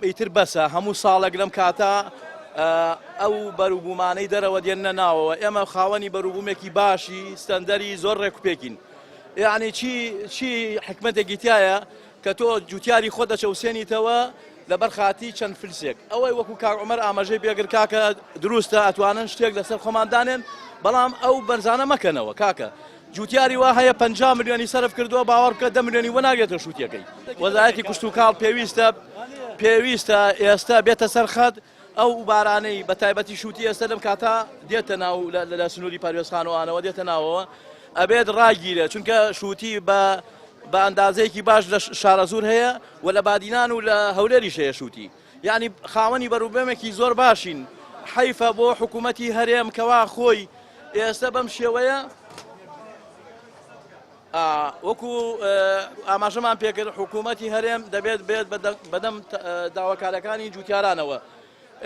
ئیتر بەسە هەموو ساڵێک لەم کاتە ئەو بەروبوومانەی دەرەوە دێننە ناوەوە ئێمە خاوەنی بەروبوومێکی باشی ستەندەری زۆر ڕێکوپێکین یعنی چی چی حکمتێکی تایە کە تۆ جوتیاری خۆ دەچەوسێنیتەوە لەبەر خاتی چەند فلسێک ئەوەی وەکو کاک عمر ئاماژەی پێگر کاکە دروستە ئەتوانن شتێک لەسەر خۆمان دانێن بەڵام ئەو بەرزانە مەکەنەوە کاکە جوتیاری وا هەیە 50 ملیۆنی سەرف کردووە باوەڕ بکە 10 ملیۆنی وەناگرێتە شووتیەکەی وەزارەتی کشتوکاڵ پێویستە پێویستە ئێستا بێتە سەر خەت ئەو بارانەی بە تایبەتی شووتی ئێستا لەم کاتا دێتە ناو لە سنووری پەروێزخانەوانەوە دێتە ناوەوە ئەبێت ڕاگیرێت چونکە شووتی بە بە ئەندازەیەکی باش لە شارەزوور هەیە و لە بادینان و لە هەولێریش هەیە شووتی یعنی خاوەنی بەروبەمێکی زۆر باشین حەیفە بۆ حکوومەتی هەرێم کەوا خۆی ئێستا بەم شێوەیە وەکو ئاماژەمان پێکرد حکوومەتی هەرێم دەبێت بێت بەدەم داواکارەکانی جوتیارانەوە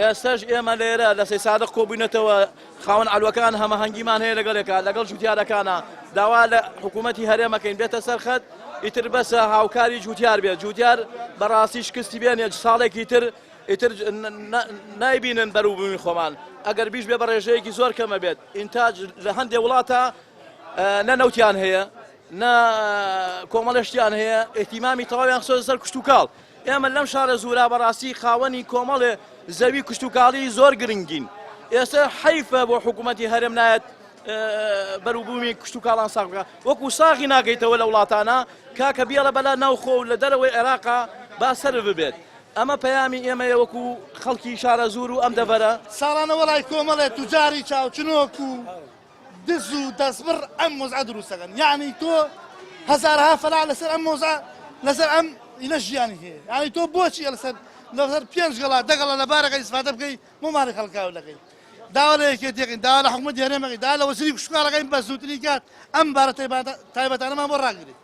ئێستاش ئێمە لێرە لە سەیسادق کۆبووینەتەوە خاوەن عەلوەکان هەمەهەنگیمان هەیە لەگەڵێکا لەگەڵ جوتیارەکانە داوا لە حکوومەتی هەرێمەکەین بێتە سەر خەت ئیتر بەسە هاوکاری جوتیار بێت جوتیار بەڕاستی شکستی بێنێت ساڵێکی تر ئیتر نایبینن بەروبوومی خۆمان ئەگەر بیش بێ بە ڕێژەیەکی زۆر کەمە بێت ئینتاج لە هەندێک وڵاتە نە نەوتیان هەیە نە کۆمەڵێ شتیان هەیە ئیهتیمامی تەواویان خستۆتە سەر کشتوکاڵ ئێمە لەم شارە زورا بەڕاستی خاوەنی کۆمەڵێ زەوی کشتوکاڵی زۆر گرنگین ئێستا حەیفە بۆ حکوومەتی هەرێم نایەت بەروبوومی کشتوکاڵان ساغ بکە وەکو ساغی ناکەیتەوە لە وڵاتانە کاکە بیڵە بەلا ناوخۆ و لە دەرەوەی عێراقا با سەرف ببێت ئەمە پەیامی ئێمەیە وەکو خەڵکی شارەزوور و ئەم دەڤەرە. ساڵانە وەڵای کۆمەڵێ توجاری چاوچنۆک و دز و دەستبڕ ئەم وەزعە دروست دەکەن یعنی تۆ هەزارەها فەلاح لەسەر ئەم مۆزع لەسەر ئەم ئینە ژیانی هەیە یعنی تۆ بۆچی لەسەر لەسەر پێنج گەڵا دەگەڵە لە بارەکە ئیسفادە بکەی بۆ ماڵی خەڵکاو دەکەی داوا لە یەکێتیەکەین داوا لە حکومەتی هەرێمەکەین داوا لە وەزیری کشتوکاڵەکەین بە زووترین کات ئەم بارە تایبەتانەمان بۆ ڕاگرێت.